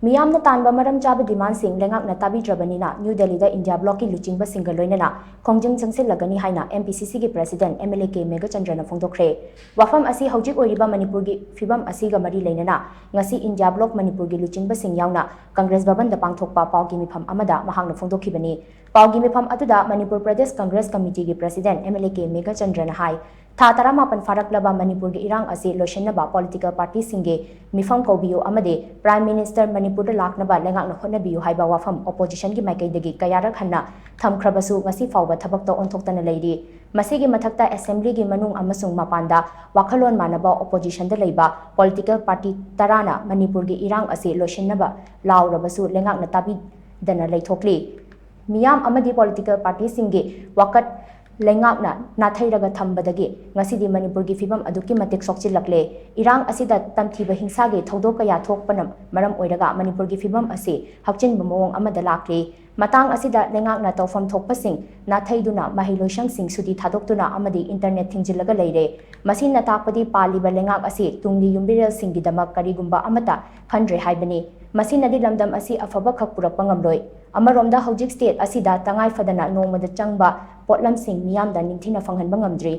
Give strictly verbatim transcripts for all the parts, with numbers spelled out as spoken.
ꯃꯤꯌꯥꯝꯅ ꯇꯥꯟꯕ ꯃꯔꯝ ꯆꯥꯕ ꯗꯤꯃꯥꯟꯁꯤꯡ ꯂꯩꯉꯥꯛꯅ ꯇꯥꯕꯤꯗ꯭ꯔꯕꯅꯤꯅ ꯅ꯭ꯌꯨ ꯗꯦꯜꯂꯤꯗ ꯏꯟꯗꯤꯌꯥ ꯕ꯭ꯂꯣꯛꯀꯤ ꯂꯨꯆꯤꯡꯕꯁꯤꯡꯒ ꯂꯣꯏꯅꯅ ꯈꯣꯡꯖꯪ ꯆꯪꯁꯤꯜꯂꯒꯅꯤ ꯍꯥꯏꯅ ꯑꯦꯝ ꯄꯤ ꯁꯤ ꯁꯤꯒꯤ president M L A K ꯃꯦꯘꯆꯟꯗ꯭ꯔꯅ ꯐꯣꯡꯗꯣꯛꯈ꯭ꯔꯦ꯫ ꯋꯥꯐꯝ ꯑꯁꯤ ꯍꯧꯖꯤꯛ ꯑꯣꯏꯔꯤꯕ ꯃꯅꯤꯄꯨꯔꯒꯤ ꯐꯤꯕꯝ ꯑꯁꯤꯒ ꯃꯔꯤ ꯂꯩꯅꯅ ꯉꯁꯤ ꯏꯟꯗꯤꯌꯥ ꯕ꯭ꯂꯣꯛ ꯃꯅꯤꯄꯨꯔꯒꯤ ꯂꯨꯆꯤꯡꯕꯁꯤꯡ ꯌꯥꯎꯅ ꯀꯪꯒ꯭ꯔꯦꯁ ꯚꯕꯟꯗ ꯄꯥꯡꯊꯣꯛꯄ ꯄꯥꯎꯒꯤ ꯃꯤꯐꯝ ꯑꯃꯗ ꯃꯍꯥꯛꯅ ꯐꯣꯡꯗꯣꯛꯈꯤꯕꯅꯤ꯫ ꯄꯥꯎꯒꯤ ꯃꯤꯐꯝ ꯑꯗꯨꯗ ꯃꯅꯤꯄꯨꯔ ꯄ꯭ꯔꯗꯦꯁ ꯀꯪꯒ꯭ꯔꯦꯁ ꯀꯃꯤꯇꯤꯒꯤ president M L A K ꯃꯦꯘꯆꯟꯗ꯭ꯔꯅ ꯍꯥꯏ, ꯊꯥ ꯇꯔꯥꯃꯥꯄꯟ ꯐꯥꯔꯛꯂꯕ ꯃꯅꯤꯄꯨꯔꯒꯤ ꯏꯔꯥꯡ ꯑꯁꯤ ꯂꯣꯏꯁꯤꯟꯅꯕ ꯄꯣꯂꯤꯇꯤꯀꯦꯜ ꯄꯥꯔꯇꯤꯁꯤꯡꯒꯤ ꯃꯤꯐꯝ ꯀꯧꯕꯤꯌꯨ ꯑꯃꯗꯤ ꯄ꯭ꯔꯥꯏꯝ ꯃꯤꯅꯤꯁꯇꯔ ꯃꯅꯤꯄꯨꯔꯗ ꯂꯥꯛꯅꯕ ꯂꯩꯉꯥꯛꯅ ꯍꯣꯠꯅꯕꯤꯌꯨ ꯍꯥꯏꯕ ꯋꯥꯐꯝ ꯑꯣꯄꯣꯖꯤꯁꯟꯒꯤ ꯃꯥꯏꯀꯩꯗꯒꯤ ꯀꯌꯥꯔꯛ ꯍꯟꯅ ꯊꯝꯈ꯭ꯔꯕꯁꯨ ꯉꯁꯤ ꯐꯥꯎꯕ ꯊꯕꯛꯇ ꯑꯣꯟꯊꯣꯛꯇꯅ ꯂꯩꯔꯤ꯫ ꯃꯁꯤꯒꯤ ꯃꯊꯛꯇ ꯑꯦꯁꯦꯝꯕ꯭ꯂꯤꯒꯤ ꯃꯅꯨꯡ ꯑꯃꯁꯨꯡ ꯃꯄꯥꯟꯗ ꯋꯥꯈꯜꯂꯣꯟ ꯃꯥꯟꯅꯕ ꯑꯣꯄꯣꯖꯤꯁꯟꯗ ꯂꯩꯕ ꯄꯣꯂꯤꯇꯤꯀꯦꯜ ꯄꯥꯔꯇꯤ ꯇꯔꯥꯅ ꯃꯅꯤꯄꯨꯔꯒꯤ ꯏꯔꯥꯡ ꯑꯁꯤ ꯂꯣꯏꯁꯤꯟꯅꯕ ꯂꯥꯎꯔꯕꯁꯨ ꯂꯩꯉꯥꯛꯅ ꯇꯥꯕꯤꯗꯅ ꯂꯩꯊꯣꯛꯂꯤ꯫ ꯃꯤꯌꯥꯝ ꯑꯃꯗꯤ ꯄꯣꯂꯤꯇꯤꯀꯦꯜ ꯄꯥꯔꯇꯤꯁꯤꯡꯒꯤ ꯋꯥꯀꯠ ꯂꯩꯉꯥꯛꯅ ꯅꯥꯊꯩꯔꯒ ꯊꯝꯕꯗꯒꯤ ꯉꯁꯤꯗꯤ ꯃꯅꯤꯄꯨꯔꯒꯤ ꯐꯤꯕꯝ ꯑꯗꯨꯛꯀꯤ ꯃꯇꯤꯛ ꯁꯣꯛꯆꯤꯜꯂꯛꯂꯦ꯫ ꯏꯔꯥꯡ ꯑꯁꯤꯗ ꯇꯝꯊꯤꯕ ꯍꯤꯡꯁꯥꯒꯤ ꯊꯧꯗꯣꯛ ꯀꯌꯥ ꯊꯣꯛꯄꯅ ꯃꯔꯝ ꯑꯣꯏꯔꯒ ꯃꯅꯤꯄꯨꯔꯒꯤ ꯐꯤꯕꯝ ꯑꯁꯤ ꯍꯛꯆꯤꯟꯕ ꯃꯑꯣꯡ ꯑꯃꯗ ꯂꯥꯛꯂꯤ꯫ ꯃꯇꯥꯡ ꯑꯁꯤꯗ ꯂꯩꯉꯥꯛꯅ ꯇꯧꯐꯝ ꯊꯣꯛꯄꯁꯤꯡ ꯅꯥꯊꯩꯗꯨꯅ ꯃꯍꯩꯂꯣꯏꯁꯪꯁꯤꯡ ꯁꯨꯇꯤ ꯊꯥꯗꯣꯛꯇꯨꯅ ꯑꯃꯗꯤ ꯏꯟꯇꯔꯅꯦꯠ ꯊꯤꯡꯖꯤꯜꯂꯒ ꯂꯩꯔꯦ꯫ ꯃꯁꯤꯅ ꯇꯥꯛꯄꯗꯤ ꯄꯥꯜꯂꯤꯕ ꯂꯩꯉꯥꯛ ꯑꯁꯤ ꯇꯨꯡꯒꯤ ꯌꯨꯝꯕꯤꯔꯦꯜꯁꯤꯡꯒꯤꯗꯃꯛ ꯀꯔꯤꯒꯨꯝꯕ ꯑꯃꯠꯇ ꯈꯟꯗ꯭ꯔꯦ ꯍꯥꯏꯕꯅꯤ꯫ ꯃꯁꯤꯅꯗꯤ ꯂꯝꯗꯝ ꯑꯁꯤ ꯑꯐꯕ ꯈꯛ ꯄꯨꯔꯛꯄ ꯉꯝꯂꯣꯏ꯫ ꯑꯃꯔꯣꯝꯗ ꯍꯧꯖꯤꯛ ꯁ꯭ꯇꯦꯠ ꯑꯁꯤꯗ ꯇꯉꯥꯏ ꯐꯗꯅ ꯅꯣꯡꯃꯗ ꯆꯪꯕ ꯄꯣꯠꯂꯝꯁꯤꯡ ꯃꯤꯌꯥꯝꯗ ꯅꯤꯡꯊꯤꯅ ꯐꯪꯍꯟꯕ ꯉꯝꯗ꯭ꯔꯤ꯫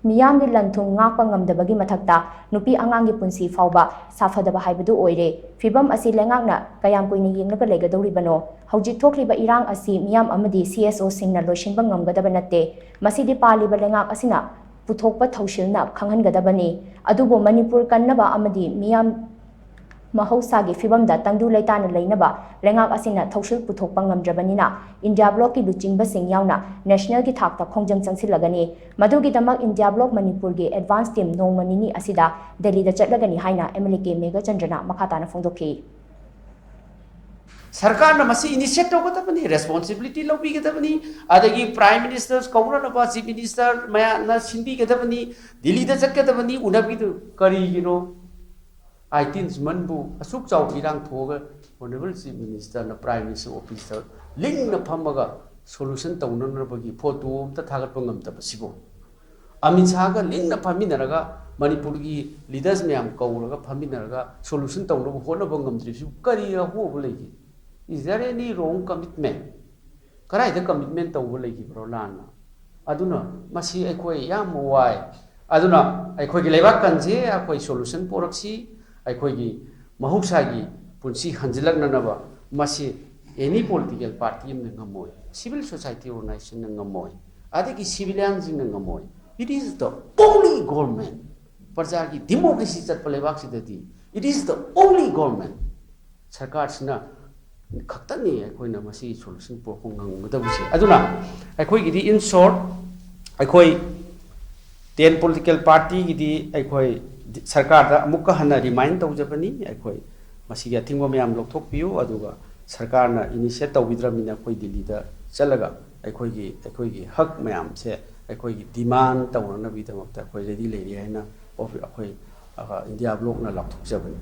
ꯃꯤꯌꯥꯝꯒꯤ ꯂꯟ ꯊꯨꯝ ꯉꯥꯛꯄ ꯉꯝꯗꯕꯒꯤ ꯃꯊꯛꯇ ꯅꯨꯄꯤ ꯑꯉꯥꯡꯒꯤ ꯄꯨꯟꯁꯤ ꯐꯥꯎꯕ ꯁꯥꯐꯗꯕ ꯍꯥꯏꯕꯗꯨ ꯑꯣꯏꯔꯦ꯫ ꯐꯤꯕꯝ ꯑꯁꯤ ꯂꯩꯉꯥꯛꯅ ꯀꯌꯥꯝ ꯀꯨꯏꯅ ꯌꯦꯡꯂꯒ ꯂꯩꯒꯗꯧꯔꯤꯕꯅꯣ? ꯍꯧꯖꯤꯛ ꯊꯣꯛꯂꯤꯕ ꯏꯔꯥꯡ ꯑꯁꯤ ꯃꯤꯌꯥꯝ ꯑꯃꯗꯤ ꯁꯤ ꯑꯦꯁ ꯑꯣꯁꯤꯡꯅ ꯂꯣꯏꯁꯤꯟꯕ ꯉꯝꯒꯗꯕ ꯅꯠꯇꯦ꯫ ꯃꯁꯤꯗꯤ ꯄꯥꯜꯂꯤꯕ ꯂꯩꯉꯥꯛ ꯑꯁꯤꯅ ꯄꯨꯊꯣꯛꯄ ꯊꯧꯁꯤꯜꯅ ꯈꯪꯍꯟꯒꯗꯕꯅꯤ꯫ ꯑꯗꯨꯕꯨ ꯃꯅꯤꯄꯨꯔ ꯀꯟꯅꯕ ꯑꯃꯗꯤ ꯃꯤꯌꯥꯝ ꯃꯍꯧꯁꯥꯒꯤ ꯐꯤꯕꯝꯗ ꯇꯪꯗꯨ ꯂꯩꯇꯥꯅ ꯂꯩꯅꯕ ꯂꯩꯉꯥꯛ ꯑꯁꯤꯅ ꯊꯧꯁꯤꯜ ꯄꯨꯊꯣꯛꯄ ꯉꯝꯗ꯭ꯔꯕꯅꯤꯅ ꯏꯟꯗꯤꯌꯥ ꯕ꯭ꯂꯣꯛꯀꯤ ꯂꯨꯆꯤꯡꯕꯁꯤꯡ ꯌꯥꯎꯅ ꯅꯦꯁꯅꯦꯜꯒꯤ ꯊꯥꯛꯇ ꯈꯣꯡꯖꯪ ꯆꯪꯁꯤꯜꯂꯒꯅꯤ꯫ ꯃꯗꯨꯒꯤꯗꯃꯛ ꯏꯟꯗꯤꯌꯥ ꯕ꯭ꯂꯣꯛ ꯃꯅꯤꯄꯨꯔꯒꯤ ꯑꯦꯗꯚꯥꯟꯁ ꯇꯤꯝ ꯅꯣꯡꯃ ꯅꯤꯅꯤ ꯑꯁꯤꯗ ꯗꯦꯜꯂꯤꯗ ꯆꯠꯂꯒꯅꯤ ꯍꯥꯏꯅ ꯑꯦꯝ ꯑꯦꯜ ꯑꯦ ꯀꯦ ꯃꯦꯘꯆꯟꯗ꯭ꯔꯅ ꯃꯈꯥ ꯇꯥꯅ ꯐꯣꯡꯗꯣꯛꯈꯤ꯫ ꯁꯔꯀꯥꯔꯅ ꯃꯁꯤ ꯏꯅꯤꯁꯤꯌꯦꯠ ꯇꯧꯒꯗꯕꯅꯤ, ꯔꯦꯁꯄꯣꯟꯁꯤꯕꯤꯂꯤꯇꯤ ꯂꯧꯕꯤꯒꯗꯕꯅꯤ꯫ ꯑꯗꯒꯤ ꯄ꯭ꯔꯥꯏꯝ ꯃꯤꯅꯤꯁꯇꯔ ꯀꯧꯅꯅꯕ ꯆꯤꯐ ꯃꯤꯅꯤꯁꯇꯔ ꯃꯌꯥꯝꯅ ꯁꯤꯟꯕꯤꯒꯗꯕꯅꯤ, ꯗꯤꯜꯂꯤꯗ ꯆꯠꯀꯗꯕꯅꯤ, ꯎꯅꯕꯤꯗꯨ ꯀꯔꯤꯒꯤꯅꯣ? ꯑꯥꯏꯇꯤꯟ ꯁꯨꯃꯟꯕꯨ ꯑꯁꯨꯛ ꯆꯥꯎꯕ ꯏꯔꯥꯡ ꯊꯣꯛꯑꯒ ꯑꯣꯅꯔꯦꯕꯜ ꯆꯤꯐ ꯃꯤꯅꯤꯁꯇꯔꯅ ꯄ꯭ꯔꯥꯏꯝ ꯃꯤꯅꯤꯁꯇꯔ ꯑꯣꯐꯤꯁꯇ ꯂꯤꯡꯅ ꯐꯝꯃꯒ ꯁꯣꯂꯨꯁꯟ ꯇꯧꯅꯅꯕꯒꯤ ꯐꯣꯇꯣ ꯑꯝꯇ ꯊꯥꯒꯠꯄ ꯉꯝꯗꯕꯁꯤꯕꯨ, ꯑꯃꯤꯠ ꯁꯥꯍꯒ ꯂꯤꯡꯅ ꯐꯝꯃꯤꯟꯅꯔꯒ ꯃꯅꯤꯄꯨꯔꯒꯤ ꯂꯤꯗꯔꯁ ꯃꯌꯥꯝ ꯀꯧꯔꯒ ꯐꯝꯃꯤꯟꯅꯔꯒ ꯁꯣꯂꯨꯁꯟ ꯇꯧꯅꯕ ꯍꯣꯠꯅꯕ ꯉꯝꯗ꯭ꯔꯤꯕꯁꯤꯕꯨ ꯀꯔꯤ ꯑꯍꯣꯕ ꯂꯩꯒꯦ? Is there any wrong commitment? ꯀꯗꯥꯏꯗ ꯀꯃꯤꯠꯃꯦꯟ ꯇꯧꯕ ꯂꯩꯈꯤꯕ꯭ꯔꯣ ꯂꯥꯟꯅ? ꯑꯗꯨꯅ ꯃꯁꯤ ꯑꯩꯈꯣꯏ ꯌꯥꯝ ꯋꯥꯏ꯫ ꯑꯗꯨꯅ ꯑꯩꯈꯣꯏꯒꯤ ꯂꯩꯕꯥꯛ ꯀꯟꯁꯦ ꯑꯩꯈꯣꯏ ꯁꯣꯂꯨꯁꯟ ꯄꯣꯔꯛꯁꯤ꯫ ꯑꯩꯈꯣꯏꯒꯤ ꯃꯍꯧꯁꯥꯒꯤ ꯄꯨꯟꯁꯤ ꯍꯟꯖꯤꯜꯂꯛꯅꯅꯕ ꯃꯁꯤ ꯑꯦꯅꯤ ꯄꯣꯂꯤꯇꯤꯀꯦꯜ ꯄꯥꯔꯇꯤ ꯑꯃꯅ ꯉꯝꯃꯣꯏ, ꯁꯤꯚꯤꯜ ꯁꯣꯁꯥꯏꯇꯤ ꯑꯣꯔꯒꯅꯥꯏꯖꯦꯁꯟꯅ ꯉꯝꯃꯣꯏ, ꯑꯗꯒꯤ ꯁꯤꯚꯤꯂꯤꯌꯟꯁꯤꯡꯅ ꯉꯝꯃꯣꯏ꯫ It is the only government, ꯄ꯭ꯔꯖꯥꯒꯤ ꯗꯤꯃꯣꯀ꯭ꯔꯦꯁꯤ ꯆꯠꯄ ꯂꯩꯕꯥꯛꯁꯤꯗꯗꯤ it is the only government, ꯁꯔꯀꯥꯔꯁꯤꯅ ꯈꯛꯇꯅꯤ ꯑꯩꯈꯣꯏꯅ ꯃꯁꯤꯒꯤ ꯁꯣꯂꯨꯁꯟ ꯄꯨꯔꯛꯄ ꯉꯝꯒꯗꯕꯁꯦ꯫ ꯑꯗꯨꯅ ꯑꯩꯈꯣꯏꯒꯤꯗꯤ, in short, ꯑꯩꯈꯣꯏ ꯇꯦꯟ ꯄꯣꯂꯤꯇꯤꯀꯦꯜ ꯄꯥꯔꯇꯤꯒꯤꯗꯤ ꯑꯩꯈꯣꯏ ꯁꯔꯀꯥꯔꯗ ꯑꯃꯨꯛꯀ ꯍꯟꯅ ꯔꯤꯃꯥꯏꯟ ꯇꯧꯖꯕꯅꯤ꯫ ꯑꯩꯈꯣꯏ ꯃꯁꯤꯒꯤ ꯑꯊꯤꯡꯕ ꯃꯌꯥꯝ ꯂꯧꯊꯣꯛꯄꯤꯌꯨ, ꯑꯗꯨꯒ ꯁꯔꯀꯥꯔꯅ ꯏꯅꯤꯁꯤꯌꯦꯠ ꯇꯧꯕꯤꯗ꯭ꯔꯕꯅꯤꯅ ꯑꯩꯈꯣꯏ ꯗꯤꯜꯂꯤꯗ ꯆꯠꯂꯒ ꯑꯩꯈꯣꯏꯒꯤ, ꯑꯩꯈꯣꯏꯒꯤ ꯍꯛ ꯃꯌꯥꯝꯁꯦ ꯑꯩꯈꯣꯏꯒꯤ ꯗꯤꯃꯥꯟ ꯇꯧꯅꯅꯕꯒꯤꯗꯃꯛꯇ ꯑꯩꯈꯣꯏ ꯔꯦꯗꯤ ꯂꯩꯔꯤ ꯍꯥꯏꯅ ꯑꯣꯐ-, ꯑꯩꯈꯣꯏ, ꯑ, ꯏꯟꯗꯤꯌꯥ ꯕ꯭ꯂꯣꯛꯅ ꯂꯥꯎꯊꯣꯛꯆꯕꯅꯤ꯫